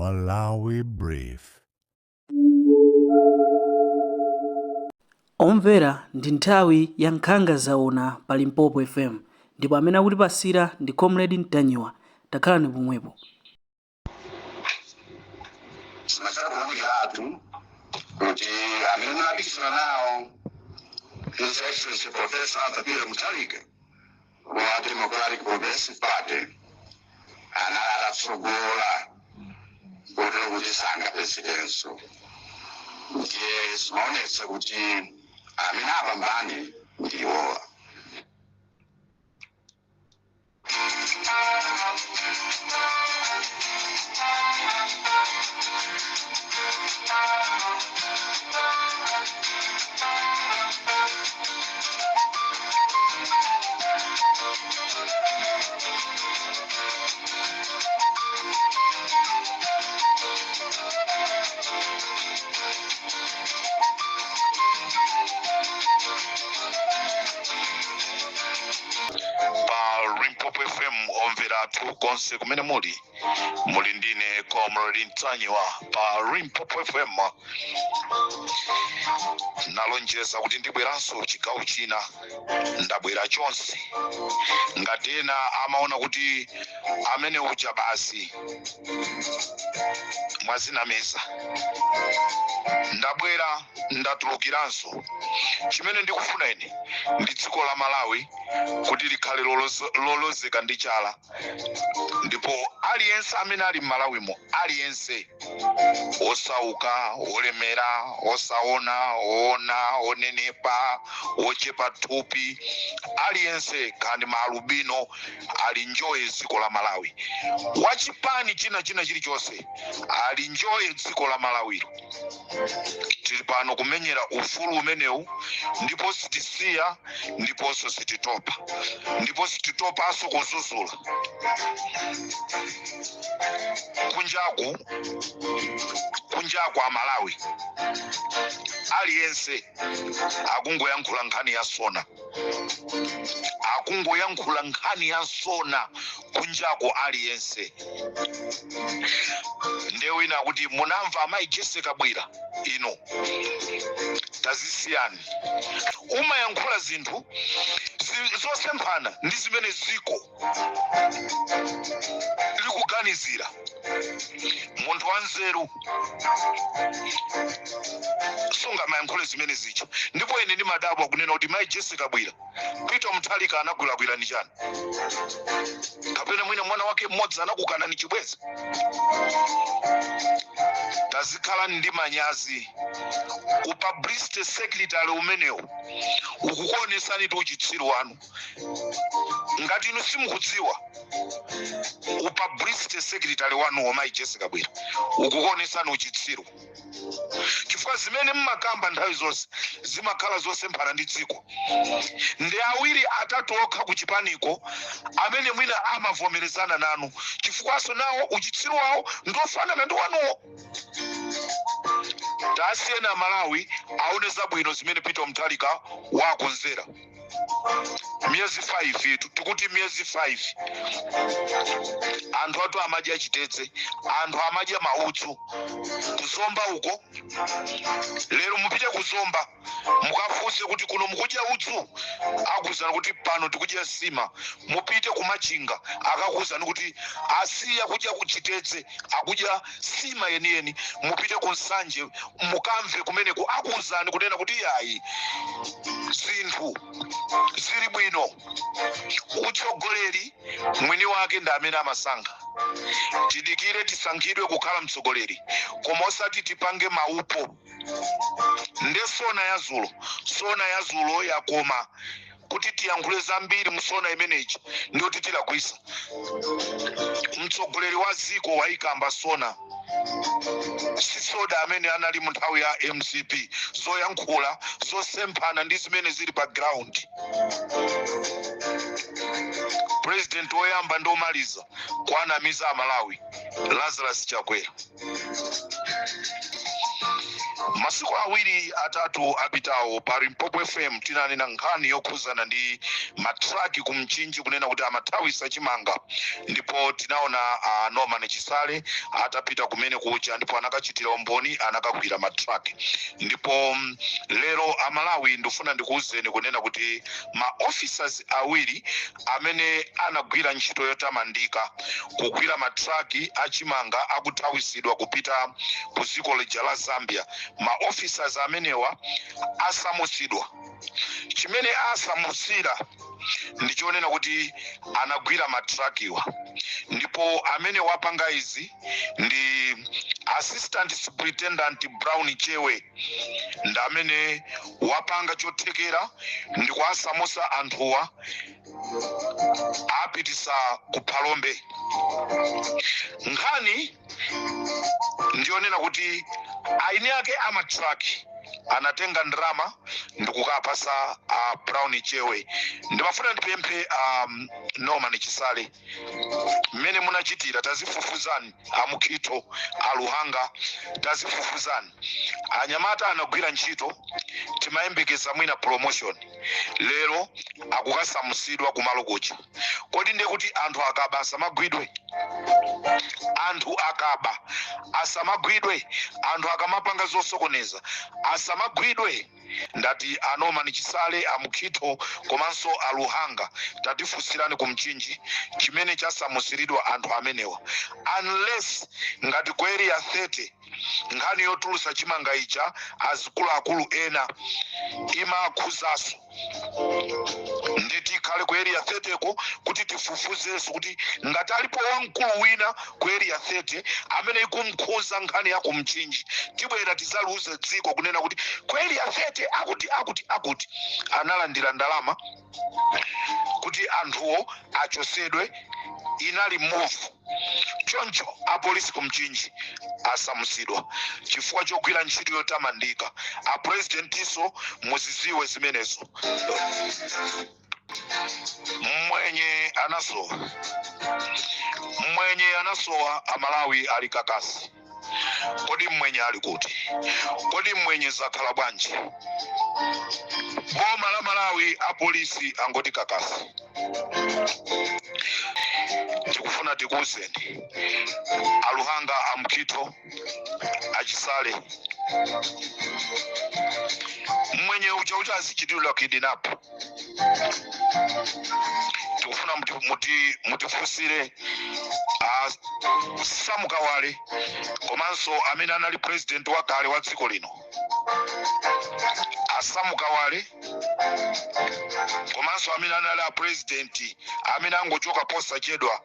Malawi Brief. Omvera, ndi nthawi ya Nkhanga Zaona pa Limpopo FM ndipo amene akutipasira ndi Comrade Ntanyiwa. Takhalani pomwepo. Zimazakuonekatu kuti amene munapikisana nawo, His Excellency Professor Arthur Peter Mutharika wa Democratic Progressive Party, anali atatsogola kotero kuti sangapezekenso. Ndiye zimaonetsa kuti amene apambane ndi iwowa. Pa Limpopo FM, omvera athu konse kumene muli, muli ndine Comrade Ntanyiwa pa Limpopo FM. Nalonjeza kuti ndibweranso chigawo china, ndabwera chonse. Ngati ena amaona kuti amene uja basi mwazinamiza, ndabwera, ndatulukiranso. Chimene ndikufuna ine ndi dziko la Malawi kuti likhale lolozeka ndi chala, ndipo aliyense amene ali m'Malawimo, aliyense, osauka, olemera, osaona, oona, onenepa, ochepa thupi, aliyense, kandi maalubino, alinjoye dziko la Malawi. Wachipani china china chilichonse alinjoye dziko la Malawilo. Tili pano kumenyera ufulu umenewu, ndipo sitisiya, ndiponso sititopa, ndipo sititopanso kuzuzula kunjaku. Kunjaku Amalawi aliyense akungoyankhula nkhani ya SONA, akungoyankhula nkhani ya SONA kunjako aliyense. Nde wina akuti, "Munamva amayi Jessie Kabwila?" Ino tazisiyani, umayankhula zinthu zosemphana ndi zimene ziko likuganizira. Munthu wanzeru sungamayankhule zimene zija. Ndipo ine ndimadabwa kunena kuti mayi Jessie Kabwila, Peter Mutharika anakulakwirani chani? Kapena mwina mwana wake mmodzi anakukanani chibwezi? Tazikhalani ndi manyazi. Upublicity secretary umenewu ukukuonesani ti uchitsiru wanu. Ngati inu simukudziwa, upublicity secretary wanuwo, mayi Jessie Kabwila, ukukuonesani uchitsiru, chifukwa zimene mmakamba nthawi zonse zimakhala zosemphana ndi dziko. Ndi awiri atatu okha ku chipaniko amene mwina amavomerezana nanu, chifukwanso nawo uchitsiru wawo ndiofanana ndi wanuwo. Tasiyeni Amalawi aone zabwino zimene Peter Mutharika wakonzera. Miyezi 5 itu, tikuti miyezi 5, anthu atu amadya chitedze, anthu amadya maudzu kuZomba uko. Lero mupite kuZomba, mukafunse kuti kuno mukudya udzu, akuwuzani kuti pano tikudya sima. Mupite kuMachinga, akakuwuzani kuti asiya kudya kuchitedze, akudya sima yeniyeni. Mupite ku Nsanje, mukamve kumeneko, akuwuzani kunena kuti yayi, zinthu zili bwino. Utsogoleri mwini wake ndi amene amasankha. Tidikire tisankhidwe kukhala mtsogoleri, koma osati tipange maupo. Nde SONA ya zulo, SONA ya zulo yakoma kuti tiyankhule zambiri mu SONA imeneyi, ndiyoti tilakwisa. Mtsogoleri wa dziko wayikamba SONA, si soda amene anali mu nthawi ya MCP, zoyankhula zosemphana ndi zimene zili pa ground. President woyamba ndi omaliza kuanamiza Amalawi, Lazarus Chakwera. Masiku 2 3 apitawo pa Limpopo FM tinanena nkhani yokhuzana ndi matraki ku Mchinji, kunena kuti amathawisa chimanga, ndipo tinaona Norman Chisale atapita kumene kucha ndipo anakachitira umboni, anakagwira matraki. Ndipo lero Amalawi, ndifuna ndikuwuzeni kunena kuti ma officers awiri amene anagwira ntchito yotamandika kugwira matraki achimanga akuthawisidwa kupita ku dziko lija la Zambia, ma officers amenewa asamusidwa. Chimene asamusira ndichonena kuti anagwira matrakiwa, ndipo amene wapanga izi ndi Assistant Superintendent Brown Chewe, ndi amene wapanga chothekera ndi kuwasamusa anthuwa, apitisa ku Phalombe. Nkhani ndiyonena kuti aini ake amatraki anatenga ndrama ndikukapasa a Brown Chewe. Ndimafuna ndipemphe Norman Chisale, mmene munachitira, tazifufuzani. Amukhito, Aluhanga, tazifufuzani. Anyamata anagwira ntchito, timayembekeza mwina promotion, lero akukasamusidwa kumalo kucha. Kodi ndiye kuti anthu akaba asamagwidwe? Anthu akaba asamagwidwe? Anthu akamapanga zosokoneza asamagwidwe? Ndati a Norman Chisale, Amukhito komanso Aluhanga, tatifunsirani ku Mchinji chimene chasamusiridwa anthu amenewa, unless ngati ku Area 30 nkhani yotulusa chimanga ija azikuluakulu ena imakhuzaso, ndi tikhale ku Area 30 ko kuti tifufuzenso kuti ngati alipo wamkulu wina ku Area 30 amene ikumkhuza nkhani ya ku Mchinji, tibwera tizaluze dziko kunena kuti ku Area 30 akuti akuti akuti analandira ndalama kuti anthuwo achosedwe, inali move. Choncho apolisi ku Mchinji asamusidwa chifukwa chogwira ntchito yotamandika. Apurezidentinso muziziwe zimenezo. Mwenye anasowa, mwenye anasowa, Amalawi ali kakasi. Kodi mwenye ali kuti? Kodi mwenye zakhala bwanji? Boma la Malawi, apolisi angoti kakasi. Tikufuna tikuwuzeni Aluhanga, Amkhito, Achisale, mwenye ucha ucha azichitidwa kidnap. Tikufuna mutifunsire a Samukawale komanso amene anali president wakale wa dziko lino, Asamukawale komanso amene anali a president amene angochoka posachedwa,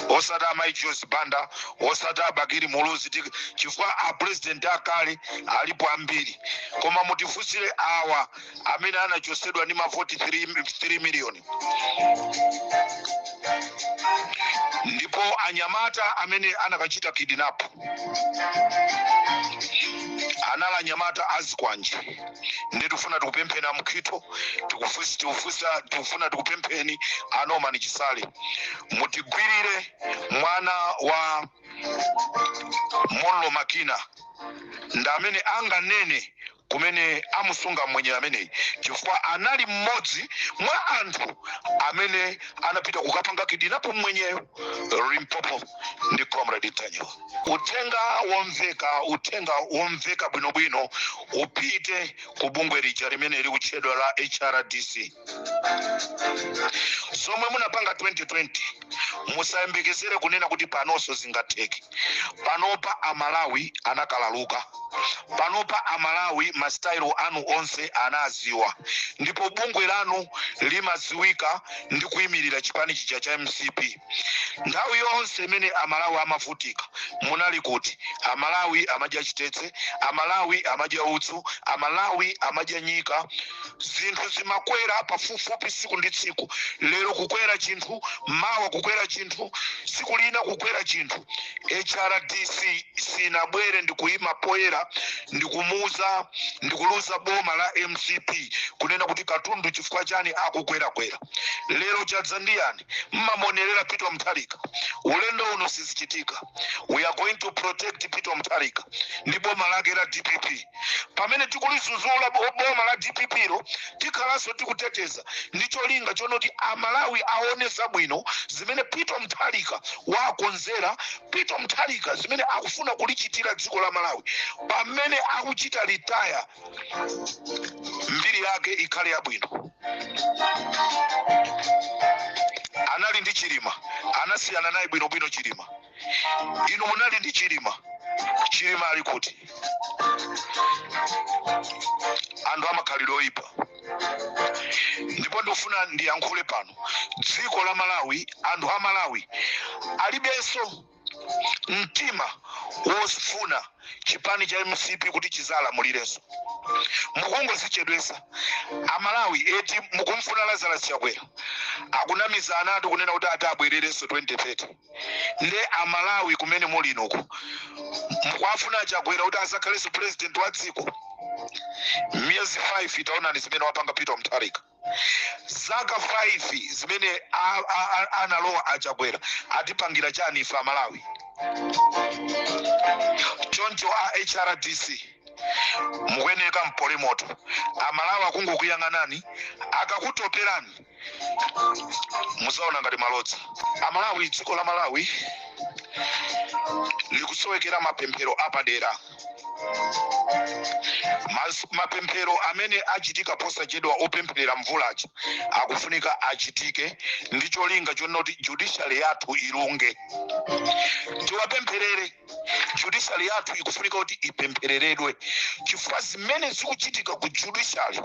osati amayi Joyce Banda, osati abakiri Muluzi, chifukwa a president akale alipo ambiri, koma mutifunsire awa amene anachosedwa ndi mavoti 3 million. Ndipo anyamata amene anakachita kidnap anali anyamata azikwanje. Ndi tifuna tikupempheni Amukhito, tikufuna tikupempheni a Norman Chisale, mutigwirire mwana wa Monlo Makina, ndi amene anganene kumene amusunga mwenye ameneyi, chifukwa anali mmodzi mwa anthu amene anapita kukapanga kidnap mwenyeyo. Limpopo ndi Comrade Ntanyiwa. Uthenga womveka, uthenga womveka bwinobwino upite ku bungwe lija limene likutchedwa la HRDC. Zomwe munapanga 2020 musayembekezere kunena kuti panonso zingatheke. Panopa Amalawi anakalaluka, panopa Amalawi masitayilo anu onse anaziwa, ndipo bungwe lanu limaziwika ndi kuyimirira chipani chija cha MCP. Nthawi yonse imene Amalawi amavutika munali kuti? Amalawi amadya chitetse, Amalawi amadya udzu, Amalawi amadya nyika, zinthu zimakwera pafupifupi tsiku ndi tsiku. Lero kukwera chinthu, mawa kukwera chinthu, tsiku lina kukwera chinthu. HRDC Sinabwere ndikuyima poyera ndikumuuza, ndikuluza boma la MCP kunena kuti katundu chifukwa chani akukwerakwera. Lero chadza ndiyani? Mmamonerera Peter Mutharika. Ulendo uno sizichitika. We are going to protect Peter Mutharika ndi boma lake la DPP. Pamene tikulizuzula boma la DPP lo, tikhalanso tikuteteza ndi cholinga chonoti Amalawi aone zabwino zimene Peter Mutharika wakonzera, Peter Mutharika zimene akufuna kulichitira dziko la Malawi. Pamene akuchita retire, mbiri yake ikhale yabwino. Anali ndi Chilima, anasiyana naye bwinobwino Chilima. Inu munali ndi Chilima, Chilima ali kuti? Anthu amakhalidwe oyipa. Ndipo ndikufuna ndiyankhule pano, dziko la Malawi, anthu a Malawi alibenso mtima wofuna chipani cha MCP kuti chizalamulirenso. Mukungozichedwesa Amalawi eti. Mukumfuna Lazarus Chakwera, akunamiza anatu kunena kuti ati abwererenso 2030. Nde Amalawi kumene mulinoko, mukuafuna Chakwera kuti azakhalenso president wa dziko? Miyezi 5, itaonani zimene wapanga Peter Mutharika. Zaka 5 zimene analowa aChakwera, atipangira chani ife Amalawi? Choncho a HRDC mukuyeneka mpole moto. Amalawi akungokuyang'anani, akakutoperani muzaona ngati malodza. Amalawi, dziko la Malawi likusowekera mapemphero apadera. Mapemphero amene achitika posachedwa opempherera mvulacha akufunika achitike ndi cholinga chonoti judiciary yathu ilunge. Tiwapempherere. Judiciary yathu ikufunika kuti ipemphereredwe, chifukwa zimene zikuchitika ku judiciary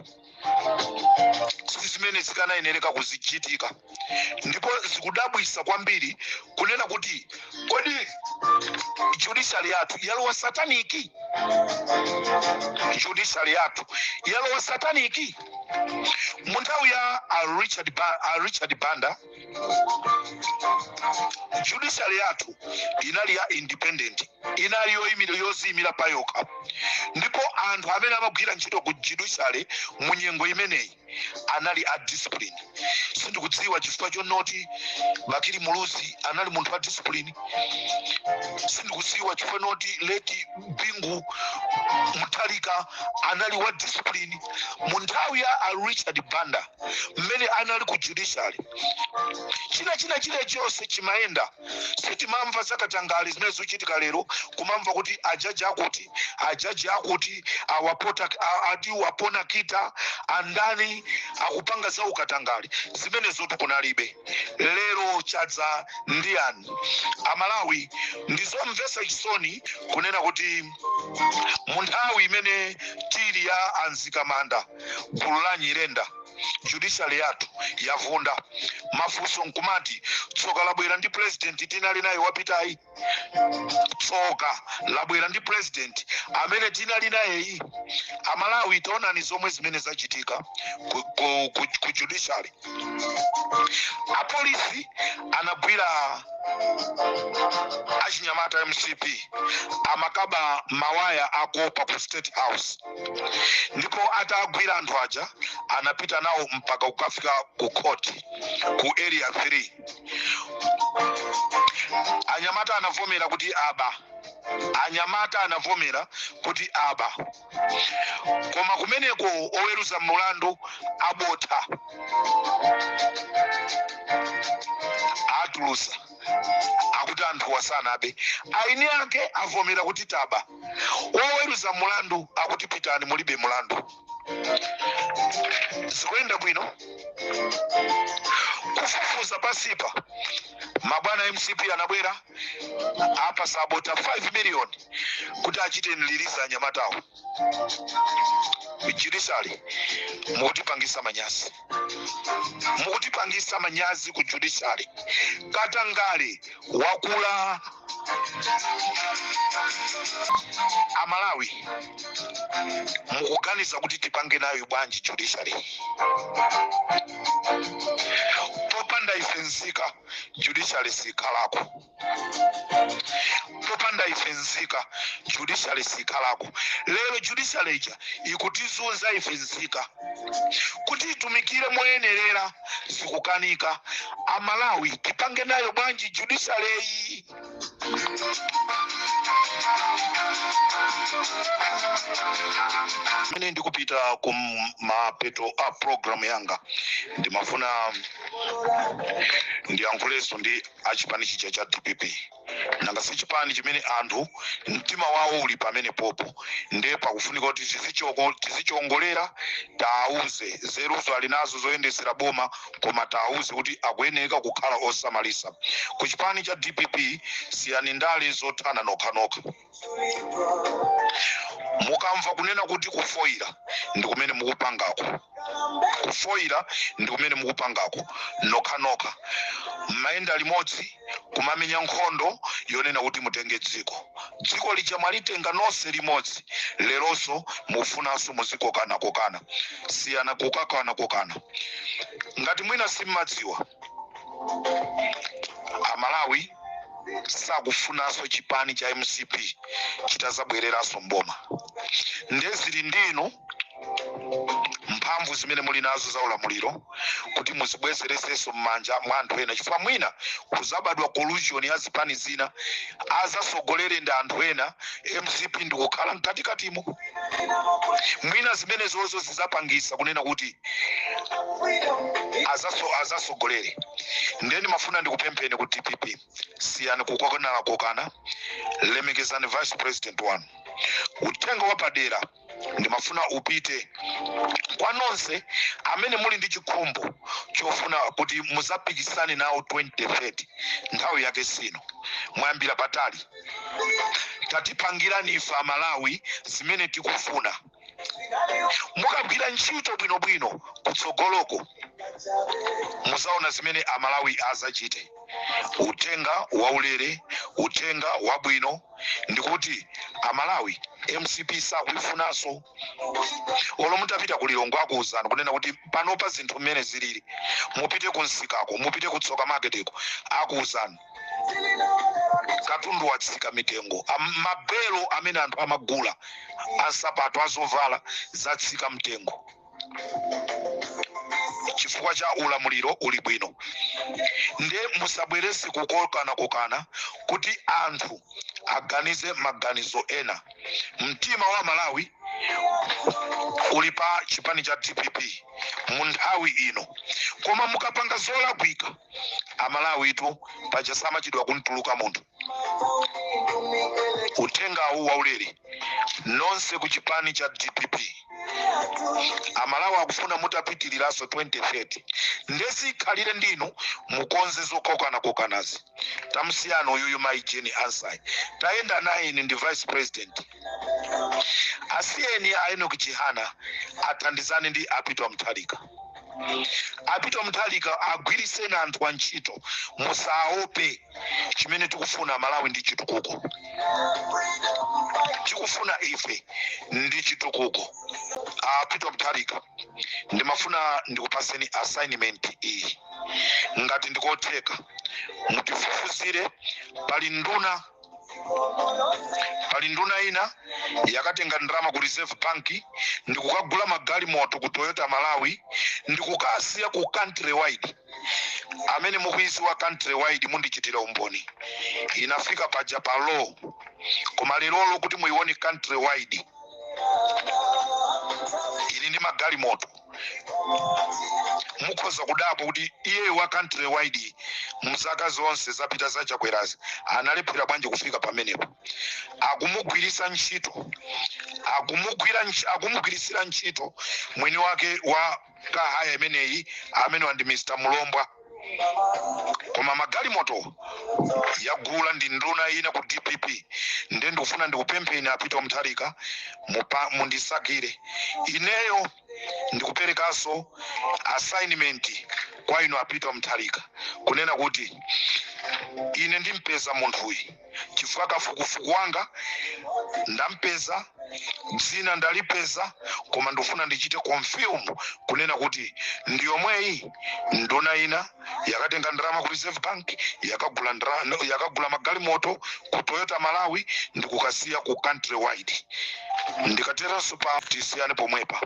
si zimene zikanayenereka kuzichitika. Ndipo zikudabwisa kwambiri kunena kuti kodi judiciary yathu yalowa satanic? Judiciary yathu yalowa satanic. Mu nthawi ya a Richard Banda, judiciary yathu inali ya independent, inali yoyimira, yoziyimira payokha. Ndipo anthu amene amagwira ntchito ku judiciary mu nyengo imeneyi anali a discipline. Sindikudziwa chifukwa chonoti Bakili Muluzi anali munthu wa discipline. Sindikudziwa chifukwa noti late Bingu Mutharika anali wa discipline. Mu nthawi ya a Richard Banda, mmene anali ku judiciary, china chilichonse chimayenda. Sitimamva zakatangale zimene zikuchitika lero, kumamva kuti ajaji akuti, ajaji akuti awapota, ati wapona kita andani akupanga za ukatangale. Zimene zoti kunalibe. Lero chadza ndiyani? Amalawi, ndizomvetsa chisoni kunena kuti mu nthawi imene tili ya anzikamanda, gulu la Nyirenda, judiciary yathu yavunda. Mafunso nkumati, tsoka labwera ndi president tinali naye wapitayi? Tsoka labwera ndi president amene tinali nayeyi? Amalawi, taonani zomwe zimene zachitika ku judiciary. Apolisi anagwira achinyamata MCP amakaba mawaya a copper ku State House. Ndipo atagwira anthu aja, anapita nawo mpaka kukafika ku court ku Area 3. Anyamata anavomera kuti aba. Anyamata anavomera kuti aba, koma kumeneko oweruza mulandu abotha, atulusa, akuti anthu wasanabe. Aini ake avomera kuti taba. Oweruza mulandu akuti pitani, mulibe mulandu. Zikuyenda bwino? Kufufuza pasipa, mabwana MCP anabwera apa, sabota 5 million kuti achite nliliza anyamatawo. Judiciary, mukutipangisa manyazi, mukutipangisa manyazi ku judiciary. Katangale wakula. Amalawi, mukuganiza kuti tipange nayo bwanji judiciary popanda Popanda ife nzika, judiciary sikhalako. Popanda ife nzika, judiciary sikhalako. Lero judiciary ija ikutizunza ife nzika. Kuti itumikire moyenerera zikukanika. Amalawi, tipange nayo bwanji judiciary iyi? Mene ndikupita ku mapeto a program yanga, ndimafuna ndiyankhulenso ndi achipani chija cha DPP. Nanga si chipani chimene anthu mtima wawo uli pamene popo? Ndiye pakufunika kuti tizichiongolera, taauze zeruzo ali nazo zoyendesera boma, koma taauze kuti akuyeneka kukhala osamalisa. Ku chipani cha DPP, siyani ndale zothana nokhanokha. Mukamva kunena kuti kufoira ndi kumene mukupangako, kufoira ndi kumene mukupangako nokhanokha. Mmayenda limodzi kumamenya nkhondo yonena kuti mutenge dziko. Dziko lija mwalitenga nonse limodzi, leronso mufunanso muzikokanakokana. Siyana kukakanakokana. Ngati mwina simmadziwa, Amalawi sakufunanso chipani cha MCP chitazabwereranso mboma. Ndezili ndinu mphamvu zimene muli nazo za ulamuliro kuti muzibwezeresenso m'manja mwa anthu ena, chifukwa mwina kuzabadwa collusion ya zipani zina, azasogolere ndi anthu ena, MCP ndikukhala mkatikatimo. Mwina zimenezozo zizapangisa kunena kuti azasogolere. Ndiye ndimafuna ndikupempheni ku DPP, siyani kukokanakokana, lemekezani vice president wanu. Uthenga wapadera ndimafuna upite kwa nonse amene muli ndi chikhumbo chofuna kuti muzapikisane nawo 2030. Nthawi yake sino, mwayambira patali. Tatipangirani ife Amalawi zimene tikufuna. Mukagwira ntchito bwinobwino kutsogoloko, muzaona zimene Amalawi azachite. Uthenga waulere, uthenga wabwino ndikuti Amalawi MCP sakuifunanso. Olo mutapita ku Lilongwe, akuwuzani kunena kuti panopa zinthu mmene zilili, mupite ku msikako, mupite ku Tsoka Marketeko, akuwuzani katundu watsika mitengo. Mabelo amene anthu amagula, ansapato, azovala, zatsika mtengo chifukwa cha ulamuliro uli bwino. Nde musabwerese kukokanakokana kuti anthu aganize maganizo ena. Mtima wa Malawi uli pa chipani cha DPP mu nthawi ino, koma mukapanga zolakwika, Amalawi tu paja samachidwa kuntuluka munthu. Uthengawu waulere nonse ku chipani cha DPP. Amalawi akufuna mutapitiriranso 2030. Ndesikhalire ndinu mukonze zokokanakokanazi. Tamusiyani uyuyu mayi Jane Ansah, tayenda naye ine ndi vice president. Asiyeni a Enoch Chihana athandizane ndi a Peter Mutharika. A Peter Mutharika, agwiriseni anthu antchito, musaope. Chimene tikufuna Malawi ndi chitukuko. Tikufuna ife ndi chitukuko. A Peter Mutharika, ndimafuna ndikupaseni assignment iyi. Ngati ndikotheka, mutifufuzire, pali nduna ina yakatenga ndalama ku Reserve Bank ndikukagula magalimoto ku Toyota Malawi ndikukasiya ku Country Wide. Amene mukuiziwa Country Wide mundichitira umboni, inafika paja pa low, koma lerolo kuti muione Country Wide ili ndi magalimoto, mukhoza kudabwa kuti iye wa Country Wide mzaka zonse zapita zachakwerazi analephera bwanji kufika pamenepo. Akumugwirisa ntchito, akumugwirisira ntchito mwini wake wa car hire imeneyi, amene ndi Mr Mulombwa, koma magalimoto yagula ndi nduna ina ku DPP. Ndiye ndikufuna ndikupempheni a Peter Mutharika, mundisakire. Ineyo ndikuperekanso assignment kwa inu a Peter Mutharika kunena kuti ine ndimpeza munthuyi, chifukwa kafukufuku wanga ndampeza. Dzina ndalipeza, koma ndifuna ndichite confirm kunena kuti ndiyomweyi nduna ina yakatenga ndalama ku Reserve Bank, yakagula yakagula magalimoto ku Toyota Malawi ndikukasiya ku Country Wide. Ndikateranso pa tisiyane pomwepa.